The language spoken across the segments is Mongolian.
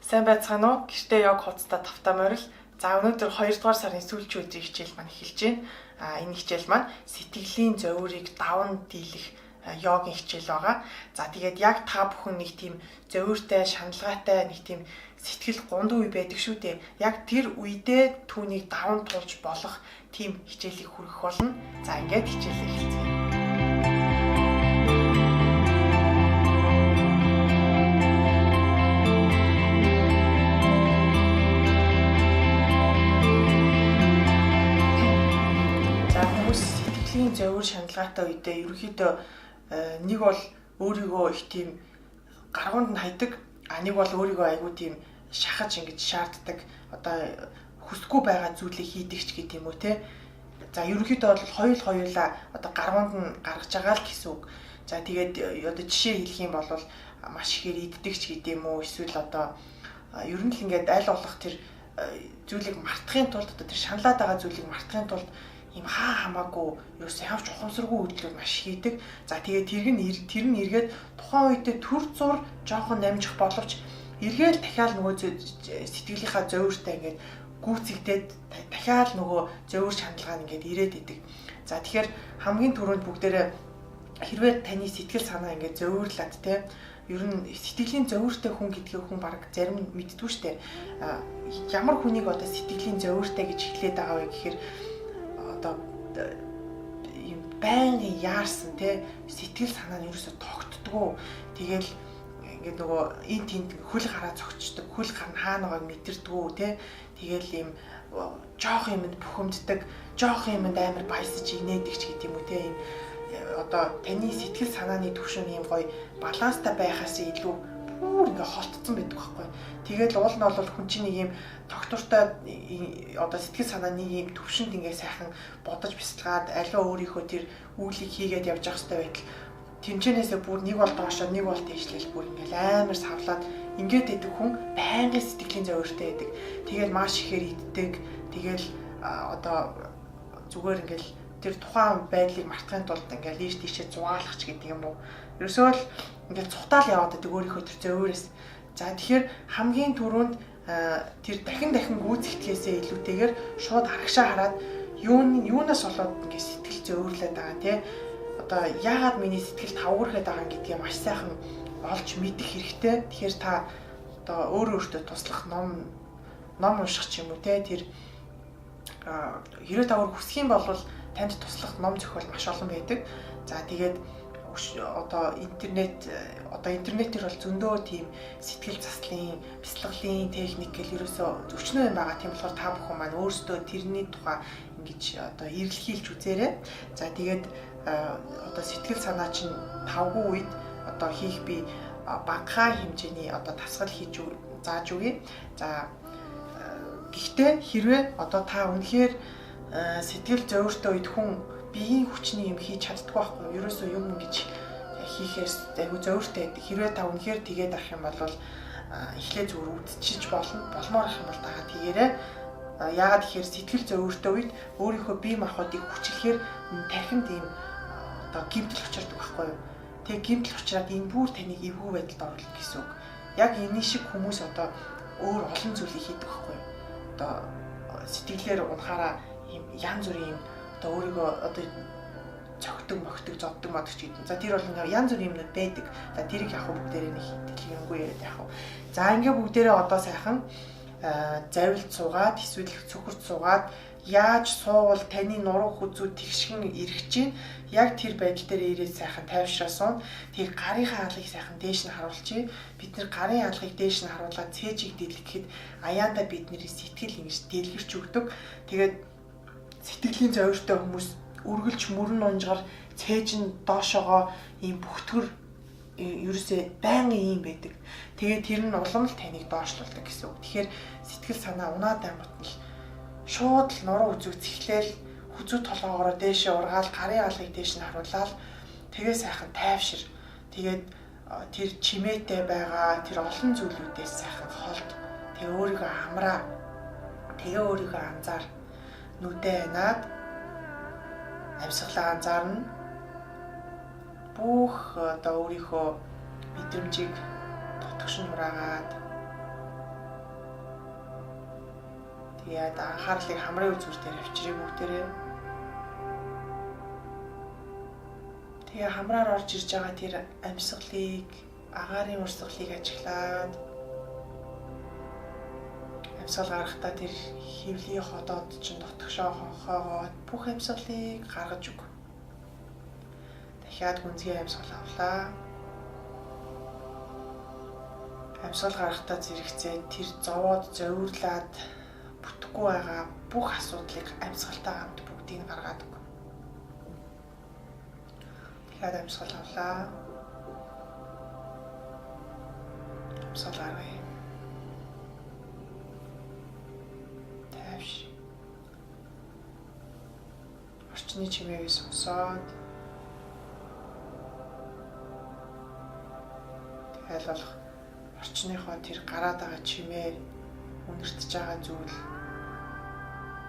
Сайн байцгаана уу? Гэртээ йог хуудастай тавтай морил. За өнөөдөр 2 дугаар сарын сүүлчийн өдрийн хичээл маань эхэлж байна. Энэ хичээл маань сэтгэлийн зовирыг даван дийлэх йогийн хичээл байгаа. За тэгээд яг та бүхэн нэг тийм зовиртай, шаналгаатай нэг тийм сэтгэл гундуу үе байдаг шүү дээ. Яг тэр үедээ түүнийг даван туулж болох тийм хичээлийг хүргэх болно. За ингээд хичээлээ эхэлцгээе. Зовир шаналгаатай үедээ ерөнхийдөө нэг бол өөрийгөө их тийм гаргуунд нь хайдаг, а нэг бол өөрийгөө айгүй тийм шахаж ингэж шаарддаг, одоо хүсэхгүй байгаа зүйлийг хийдэг ч гэдэг юм уу те. За ерөнхийдөө бол хоёулаа одоо гаргуунд нь гаргаж байгаа л гэсэн үг. За тэгээд одоо жишээ хэлэх юм бол маш ихээр иддэг ч гэдэг юм уу, эсвэл одоо ер нь л ингээд аль болох тэр зүйлийг мартахын тулд, одоо тэр шаналаад байгаа зүйлийг мартахын тулд ийм хаа хамаагүй ерөөсөө ямар ч ухамсаргүй үйлдэлүүд маш хийдэг. За тэгээд тэр нь эргээд тухайн үедээ төр зур жоохон намжих боловч эргээл дахиад нөгөө сэтгэлийнхаа зовиртай ингээд гүйцэгдээд дахиад нөгөө зовир шаналгаа нь ингээд ирээд идэг. За тэгэхээр хамгийн түрүүнд бүгдээрээ хэрвээ таны сэтгэл санаа ингээд зовирлаад те, ер нь сэтгэлийн зовиртай хүн гэдгийг хүн баг зарим мэддэггүй штэ. Ямар хүнийг одоо сэтгэлийн зовиртай гэж хэлээд байгаа вэ гэхээр одоо юм байнгын яарсан те, сэтгэл санаа нь ерөөсө тогтдгоо. Тэгэл ингээд нөгөө эн тэнд хөл гараа зогчдөг, хөл гар нь хаана байгааг мэдэрдгүү те. Тэгэл ийм жоох юмд бухимддаг, жоох юмд амар баясаж инээдэг ч гэдэг юм уу те. Ийм одоо таны сэтгэл санааны түвшин ийм гоё баланстай байхаас илүү бүр ингээ холтцсон байдаг байхгүй. Тэгээд уул нь бол хүн чинь нэг юм тогтвортой одоо сэтгэл санааны ийм төвшөнд ингээ сайхан бодож бясалгаад аливаа өөрийнхөө тэр үйлийг хийгээд явж явах хэрэгтэй байтал тэмцээнээсээ бүр нэг бол доошоо нэг бол дээшлэл бүр ингээл амар савлаад ингээд идэг хүн байнгын сэтгэлийн зовиртой байдаг. Тэгээд маш ихээр иддэг. Тэгэл одоо зүгээр ингээл тэр тухайн байдлыг мартахын тулд ингээл ийш тийшээ зугаалах ч гэдэг юм уу. Ерөөсөө л ингээл цухтаал яваад байдаг өөрийнхөө тэр зовироос. За тэгэхээр хамгийн түрүүнд тэр дахин дахин гүйцэтгээсээ илүүтэйгээр шууд арагшаа хараад юунаас болоод ингээд сэтгэл зовирлаад байгаа те. Одоо яагаад миний сэтгэл тавгуурхаад байгаа гэдгийг маш сайхан олж мэдэх хэрэгтэй. Тэгэхээр та одоо өөрөө өөртөө туслах ном унших ч юм уу те. Тэр хэрвээ та өөр хүсэх юм бол танд туслах ном зохиол маш олон байдаг. За тэгээд одоо интернетээр бол зөндөө тийм сэтгэл заслын, бясалгалын техник гэл ерөөсөө өчнөө юм байгаа. Тийм болохоор та бүхэн маань өөрсдөө тэрний тухай ингэж одоо эрэлхийлж үзээрэй. За тэгээд одоо сэтгэл санаа чинь тавгүй үед одоо хийх би багахан хэмжээний одоо дасгал хийж зааж өгье. За гэхдээ хэрвээ одоо та үнэхээр сэтгэл зовиртой үед хүн биеийн хүчний юм хийж чаддгүй байхгүй. Ерөөсөө юм ингэж хийхээс айгүй зовиртой байдаг. Хэрвээ та үнэхээр тэгээд авах юм бол эхлээ зүгээр үдчиж болно. Болмоор ах юм бол дагаа тэгээрэй. Яагаад гэхээр сэтгэл зовиртой үед өөрийнхөө бие махбодыг хүчлэхээр тархинд ийм одоо гэмтэл учирдаг байхгүй юу. Тэгээ гэмтэл учраад энэ бүр таныг эвгүй байдалд оруулах гэсэн үг. Яг энэ шиг хүмүүс одоо өөр олон зүйлийг хийдэг байхгүй юу. Одоо сэтгэлээр унахаараа ийм янз бүрийн юм одоо өөрийгөө одоо цогтөг, могтөг, зоддог модог ч гэдэг. За тэр бол ингээ янз бүрийн юмнууд байдаг. За тэрийг яг бүгдээрээ нэг дэлгэрэнгүй яриад яах вэ. За ингээ бүгдээрээ одоо сайхан завилд суугаад эсвэл цөхөрт суугаад яаж суувал таны нуруу хүзүү тэгшгэн ирэх чинь яг тэр байдал дээр ирээд сайхан тайвшраа суун. Тэгээ гарынхаа алгыг сайхан дээш нь харуулчих. Бид нэр гарын алгыг дээш нь харуулаад цээжийг дэлгэхэд аяанда бидний сэтгэл ингэж дэлгэрч өгдөг. Тэгээд сэтгэлийн зовиртой хүмүүс үргэлж мөрөн унжгаар цээж нь доошоогоо ийм бүхтгэр ерөөсөө байнгын ийм байдаг. Тэгээд тэр нь улам л таныг доошлуулдаг гэсэн үг. Тэгэхээр сэтгэл санаа унаад аймут нь шууд л нуруу үзүү цэхлээл хүзүү толгоогоороо дээшээ ургаал гарын алгыг дээш нь харуулаад тэгээ сайхан тайвшир. Тэгээд тэр чимээтэй байгаа тэр олон зүйлүүдээс сайхан холд. Тэгээ өөрийгөө хамраа. Тэгээ өөрийгөө анзаар. Нүдээ анаад амьсгалаа анзаарна. Бүх одоо өөрийнхөө мэдрэмжийг дотгош нь хураагаад Тэгээд анхаарлыг хамрын үзүүр дээр авчирыг бүгдээрээ. Тэгээ хамраар орж ирж байгаа тэр амьсгалыг, агаарын урсгалыг ажиглаад амьсгал гаргахдаа тэр хөвлийн ходоод чинь дотгошоо хонхоогоод бүх амьсгалыг гаргаж өг. Дахиад гүнзгий амьсгал авлаа. Амьсгал гаргахдаа зэрэгцээ тэр зовоод зовирлаад бүтэхгүй байгаа бүх асуудлыг амьсгалтай хамт бүгдийг гаргаад өг. Дахиад амьсгал авлаа. Амьсгал гаргая. Тайвшир. Орчны чимээг сонсоод тэгэл болох орчныхоо тэр гараад байгаа чимээ, үнэртэж байгаа зүйл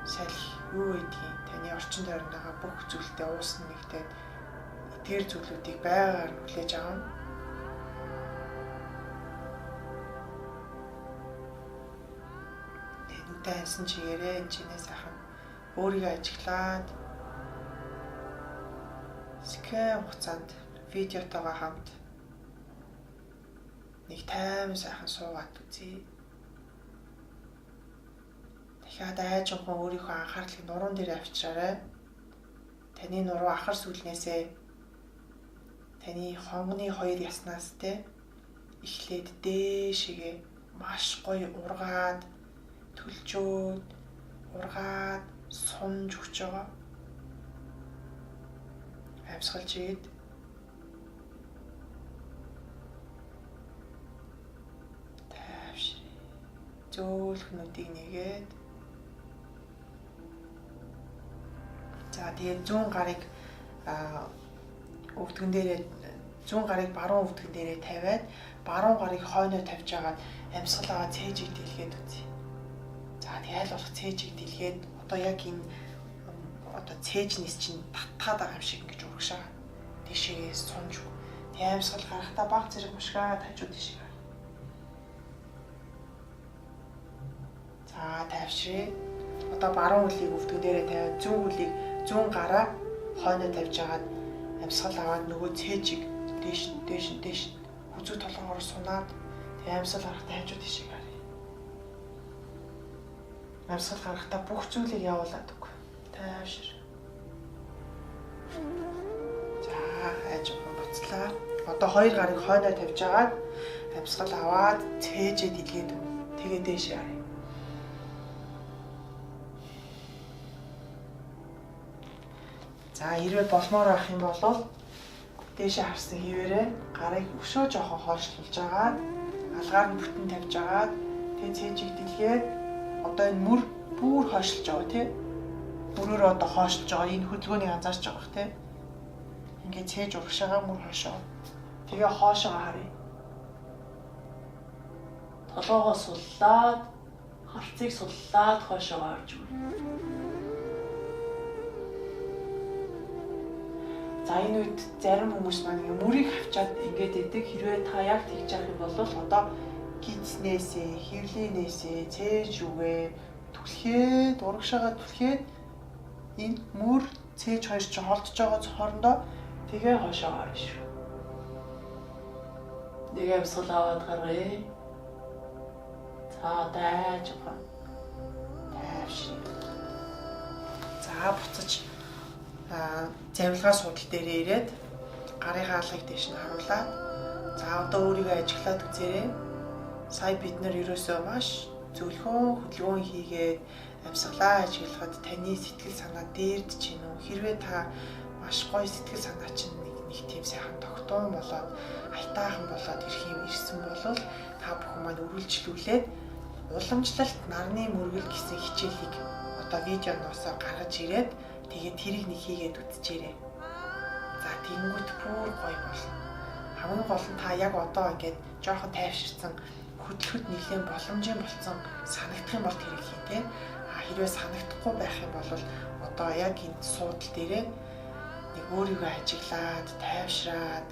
салхи юу гэдгийг таны орчин тойронд байгаа бүх зүйлтэй уусна нэгтээд эдгээр зүйлүүдийг байгаагаар нь хүлээж авна. Тэгээ нүдээ ансан чигээрээ энэ чинээ сайхан өөрийгөө ажиглаад скэн хугацаанд видеотойгоо хамт нэг тайван сайхан суугаад үзье. Дахиад айжхан өөрийнхөө анхаарлыг нуруунд дээр авчираарай. Таны нуруу ахар сүлнээсээ таны хонгоны хоёр яснаас те эхлээд дээшгээ маш гоё ургаад төлжөөд ургаад сунж өгч байгаа. Амьсгалж ийд тайвшир. Зөөлхнүүдийг нэгээд за тэгээд зүүн гарыг өвдгөн дээрээ зүүн гарыг баруун өвдгөн дээрээ тавиад баруун гарыг хойноо тавьж агаад амьсгал аваад цээжийг дэлгээд үзье. За тэгэл болох цээжийг дэлгээд одоо яг энэ одоо цээжнээс чинь татгаад байгаа юм шиг ингэж урагшаа. Тийшээ сунж. Тэг амьсгал гарахдаа баг зэрэг мушгаад хажуу тийшээ. За тайвшрээ. Одоо баруун хөлийг өвдгөн дээрээ тавиад зүүн хөлийг зүүн гараа хойноо тавьж агаад амьсгал аваад нөгөө цээжийг дээш нь дээш нь дээш нь хүзүү толгоогоор сунаад тэг амьсгал гарахдаа хажуу тийшээ гаръя. Амьсгал гарахдаа бүх зүйлийг явуулаад өг. Тайвшир. За хайжхан буцлаа. Одоо хоёр гарыг хойноо тавьж агаад амьсгал аваад цээжээ дэлгээд тэгээ дээшээ харъя. За хэрвээ болмоор байх юм бол дээшээ харсан хിവэрээ гарыг өшөө жоохон хойшлуулж агаад алгаар нь бүтэн тавьж агаад тэгээ цээжийг дэлгээд одоо энэ мөр бүр хойшлж байгаа тий. Мөрөөрөө одоо хойшлж байгаа энэ хөдөлгөөнийг анзаарч байгаа бах тий. Ингээд цээж урагшаага мөр хойшоо. Тэгээ хоошоо харъя. Толгоогоо суллаад харцыг суллаад хойшоо харж өгнө. За энэ үед зарим хүмүүс маань ингээ мөрийг хавчаад ингээд идэг. Хэрвээ та яг тэгж явах юм бол одоо гидснээсээ, хэвлийнээсээ цээж үгээ түлхээд, урагшаага түлхээд энэ мөр цээж хоёр чинь холдож байгаа хоорондоо тэгээ хойшоо гарна шүү. Нэг амьсгал аваад гаргая. За дайж байгаа. Тайвшир. За буцаж завилгаа суудал дээрээ ирээд гарынхаа алгыг дээш нь харуулад за одоо өөрийгөө ажиглаад үзээрэй. Сая бид нар ерөөсөө маш зөвлөхөн хөдөлгөөн хийгээд амьсгалаа ажиглахад таны сэтгэл санаа дээрд чинь үү? Хэрвээ та маш гоё сэтгэл санаа чинь нэг тийм сайхан тогтоон болоод аятайхан болоод ирэх юм ирсэн бол та бүхэн маань үргэлжлүүлээд уламжлалт нарны мөргөл гэсэн хичээлийг одоо видеоноосоо гаргаж ирээд тэгээд тэрийг нэг хийгээд үзчихээрэй. За тэгэнгүүт бүр гоё болно. Хамгийн гол нь та яг одоо ингээд жоохон тайвширсан хөдлөхөд нэлээд боломжийн болцсон санагдах юм бол тэрийг хий те. А хэрвээ санагдахгүй байх юм бол одоо яг энэ суудал дээрээ нэг өөрийгөө ажиглаад, тайвшраад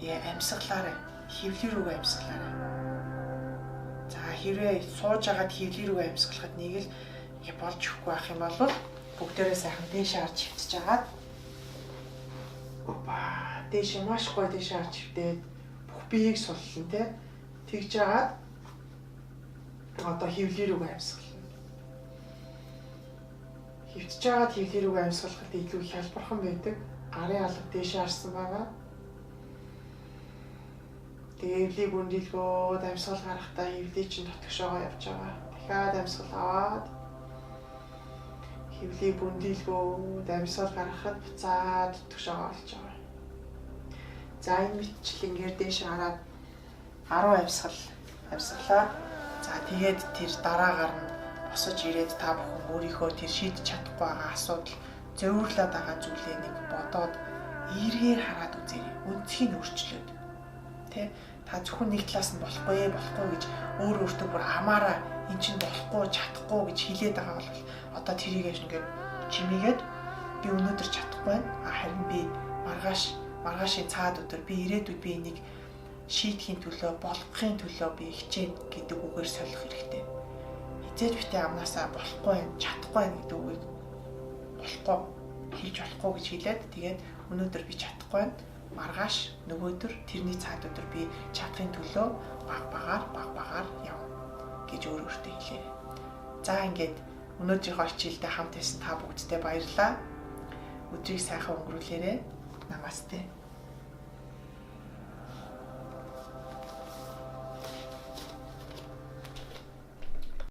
тэгээ амьсгалаарай. Хөвлөр рүүгээ амьсгалаарай. За хэрвээ сууж агаад хэвлий рүү амьсгалахад нэг л ингээ болж өгөхгүй байх юм бол бүгдээрээ сайхан дээшээ харж хөвтөж агаад опа дээшээ маш гоё дээшээ харж хөвтөөд бүх биеийг суллан те тэгж агаад одоо хэвлий рүү амьсгална. Хөвтөж агаад хэвлий рүү амьсгалахад илүү хялбархан байдаг. Гарын алга дээшээ харсан байгаа. Тэгээ эвлийг бүндэлгөөд амьсгал гарахдаа эвлий чинь дотгошоогоо явж байгаа. Дахиад амьсгал аваад хэвлийг бүндэлгөөд амьсгал гаргахад буцаад дотгошоогоо олж байгаа. За энэ мэтчлэнгээр дээш хараад 10 амьсгал амьсгалаа. За тэгээд тэр дараагаар нь босож ирээд та бүхэн өөрийнхөө тэр шийдэж чадахгүй байгаа асуудал зөөвөрлөөд байгаа зүйлээ нэг бодоод эргээр хараад үзээрэй. Өнцгийг өөрчлөөд. Тэ та зөвхөн нэг талаас нь болохгүй болохгүй гэж өөр өөртөө бүр амаараа эн чинь болохгүй чадахгүй гэж хэлээд байгаа бол одоо тэрийг ингээд чимээгээд би өнөөдөр чадахгүй байна. Харин би маргаашийн цаад өдөр би ирээдүйд би энийг шийдэхийн төлөө болгохын төлөө би хичээн гэдэг үгээр солих хэрэгтэй. Хизээж битээ амнаасаа болохгүй байна, чадахгүй байна гэдэг үгийг болохгүй хэлж болохгүй гэж хэлээд тэгээд өнөөдөр би чадахгүй байна. Маргааш нөгөөдөр тэрний цаад өдөр би чадахын төлөө баг багаар явна гэж өөр өөртөө хэлээрэй. За ингээд өнөөдрийнхөө хичээлдээ хамт байсан та бүгдтэй баярлалаа. Өдрийг сайхан өнгөрүүлээрэй. Намасте.